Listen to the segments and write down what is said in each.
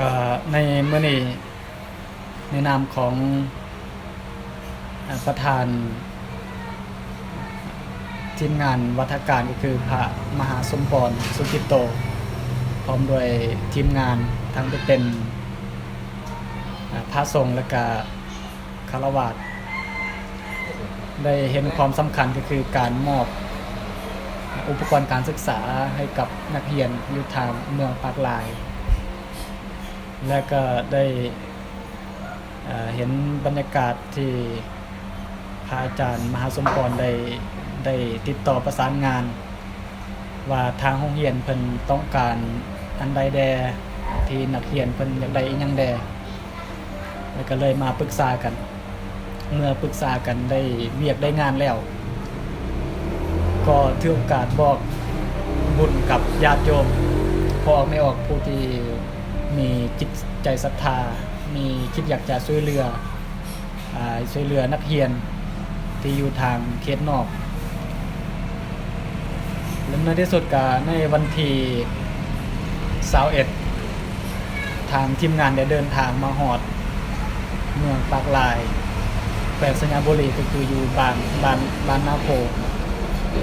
ກໍໃນມື້ນີ້ ໃນນາມຂອງ ອາ ປະທານທີມງານວັດທະການ ກໍຄືພະມະຫາສົມປອນ ສຸກິດໂຕ ພ້ອມດ້ວຍທີມງານ ທັງທີ່ເປັນ ອາ ພະສົງ ແລະກະຄາລະວາດ ໄດ້ເຫັນຄວາມສຳຄັນ ກໍຄືການມອບອຸປະກອນການສຶກສາໃຫ້ກັບນັກຮຽນຢູ່ທາງເມືອງປາກລາຍ ແລະກໍໄດ້ ເອີ ເຫັນບັນຍາກາດທີ່ພະອາຈານມະຫາສົມປອນໄດ້ ໄດ້ຕິດຕໍ່ປະສານງານ ວ່າທາງໂຮງຮຽນເພິ່ນຕ້ອງການອັນໃດແດ່ ທີ່ນັກຮຽນເພິ່ນຢາກໄດ້ອີ່ຫຍັງແດ່ ແລ້ວກໍເລີຍມາປຶກສາກັນ. ເມື່ອປຶກສາກັນໄດ້ວຽກໄດ້ງານແລ້ວ ກໍຖືໂອກາດບອກບຸນກັບຍາດໂຍມ ພໍ່ອອກແມ່ອອກ ຜູ້ທີ່ມີຈິດໃຈສັດທາ ມີຈິດຢາກຈະຊ່ວຍເຫຼືອ ອາ ຊ່ວຍເຫຼືອນັກຮຽນທີ່ຢູ່ທາງເຂດນອກ ແລະໃນທີ່ສຸດກະໃນວັນທີຊາວເອັດ ທາງທີມງານໄດ້ເດີນທາງມາຮອດເມືອງປາກລາຍ ແຂວງໄຊຍະບູລີ ກໍຄືຢູ່ບ້ານ ບ້ານ ບ້ານນາໂພ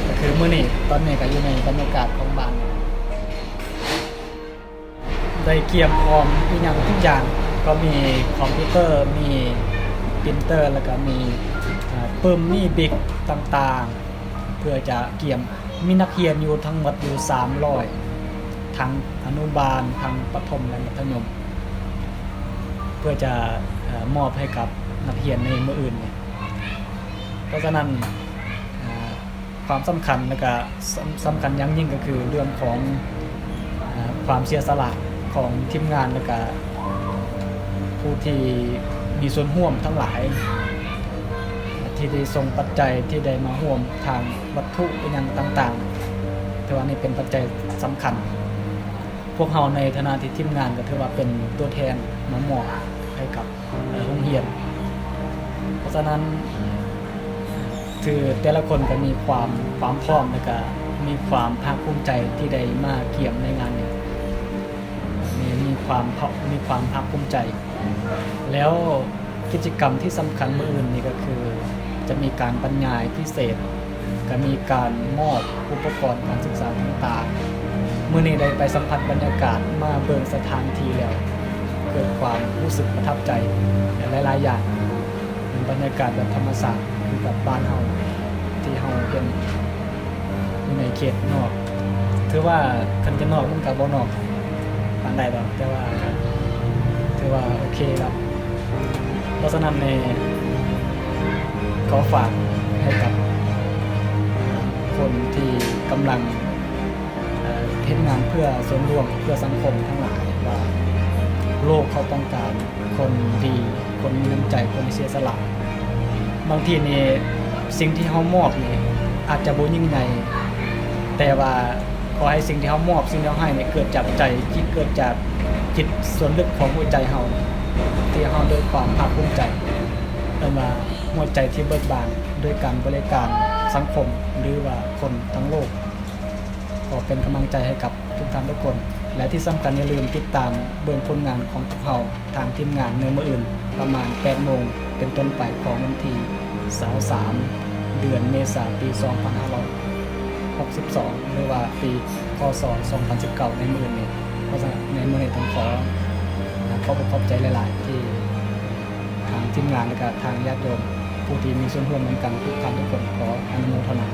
ກໍຄືມື້ນີ້ ຕອນນີ້ກໍຢູ່ໃນບັນຍາກາດຂອງບ້ານ ໄດ້ກຽມພ້ອມອີ່ຫຍັງທຸກຢ່າງ ກໍມີຄອມພິວເຕີ ມີປຣິນເຕີ ແລ້ວກໍມີ ອາ ປຶ້ມ ມີບິກຕ່າງໆ ເພື່ອຈະກຽມ ມີນັກຮຽນຢູ່ທັງໝົດຢູ່ສາມຮ້ອຍ ທັງອະນຸບານ ທັງປະຖົມ ແລະ ມັດທະຍົມ ເພື່ອຈະ ເອີ ມອບໃຫ້ກັບນັກຮຽນໃນມື້ອື່ນນີ້. ເພາະສະນັ້ນ ເອີ ຄວາມສຳຄັນ ແລະກະ ສຳ ສຳຄັນຢ່າງຍິ່ງກໍຄືເລື່ອງຂອງ ເອີ ຄວາມເສຍສະຫຼະຂອງທີມງານ ແລະກະຜູ້ທີ່ມີສ່ວນຮ່ວມທັງຫຼາຍ ທີ່ໄດ້ສົ່ງປັດໄຈ ທີ່ໄດ້ມາຮ່ວມທາງວັດຖຸອີ່ຫຍັງຕ່າງໆ ຖືວ່ານີ້ເປັນປັດໄຈສຳຄັນ. ພວກເຮົາໃນຖານະທີ່ທີມງານກໍຖືວ່າເປັນຕົວແທນມາມອບໃຫ້ກັບ ເອີ ໂຮງຮຽນ. ເພາະສະນັ້ນ ຄືແຕ່ລະຄົນກໍມີຄວາມ ຄວາມພ້ອມ ແລະກະມີຄວາມພາກພູມໃຈທີ່ໄດ້ມາກຽມໃນງານນີ້ ມີ ມີຄວາມ ມີຄວາມພາກພູມໃຈ. ແລ້ວກິດຈະກຳທີ່ສຳຄັນມື້ອື່ນນີ້ກໍຄືຈະມີການບັນຍາຍພິເສດ ກະມີການມອບອຸປະກອນການສຶກສາຕ່າງໆ. ມື້ນີ້ໄດ້ໄປສຳຜັດບັນຍາກາດ ມາເບິ່ງສະຖານທີ່ແລ້ວ ເກີດຄວາມຮູ້ສຶກປະທັບໃຈຫຼາຍໆຢ່າງ ເປັນບັນຍາກາດແບບທຳມະຊາດ ຄືກັບບ້ານເຮົາທີ່ເຮົາເຫັນຢູ່ໃນເຂດນອກ. ຖືວ່າຄັນຈະນອກມັນກໍບໍ່ນອກປານໃດດອກ ແຕ່ວ່າກໍຖືວ່າໂອເຄແລ້ວ. ເພາະສະນັ້ນແນ່ ຂໍຝາກໃຫ້ກັບຄົນທີ່ກຳລັງ ເອີ ເຮັດງານເພື່ອສ່ວນລວມ ເພື່ອສັງຄົມທັງຫຼາຍ ວ່າໂລກເຂົາຕ້ອງການຄົນດີ ຄົນມີນ້ຳໃຈ ຄົນທີ່ເສຍສະຫຼະ. ບາງທີນີ້ ສິ່ງທີ່ເຮົາມອບນີ້ອາດຈະບໍ່ຍິ່ງໃຫຍ່ ແຕ່ວ່າ ຂໍໃຫ້ສິ່ງທີ່ເຮົາມອບ ສິ່ງທີ່ເຮົາໃຫ້ນີ້ເກີດຈາກໃຈ ທີ່ເກີດຈາກຈິດສ່ວນເລິກຂອງຫົວໃຈເຮົາ ທີ່ເຮົາດ້ວຍຄວາມພາກພູມໃຈ ເອີ້ນວ່າຫົວໃຈທີ່ເບີກບານ ດ້ວຍການບໍລິການສັງຄົມ ຫຼືວ່າຄົນທັງໂລກ. ຂໍເປັນກຳລັງໃຈໃຫ້ກັບທຸກທ່ານທຸກຄົນ ແລະທີ່ສຳຄັນຢ່າລືມຕິດຕາມເບິ່ງຜົນງານຂອງພວກເຮົາ ທາງທີມງານໃນມື້ອື່ນປະມານແປດໂມງເປັນຕົ້ນໄປຂອງວັນທີຊາວສາມ ເດືອນເມສາ ປີສອງພັນຫ້າຮ້ອຍຫົກສິບສອງ ຫຼືວ່າປີ ຄ.ສ. ສອງພັນສິບເກົ້າ ໃນມື້ອື່ນນີ້. ເພາະສະນັ້ນໃນມື້ນີ້ຕ້ອງຂໍ ອາ ຂອບອົກຂອບໃຈຫຼາຍໆ ທີ່ທາງທີມງານ ແລະກະທາງຍາດໂຍມ ຜູ້ທີ່ມີສ່ວນຮ່ວມນຳກັນທຸກທ່ານທຸກຄົນ ຂໍອະນຸໂມທະນາ.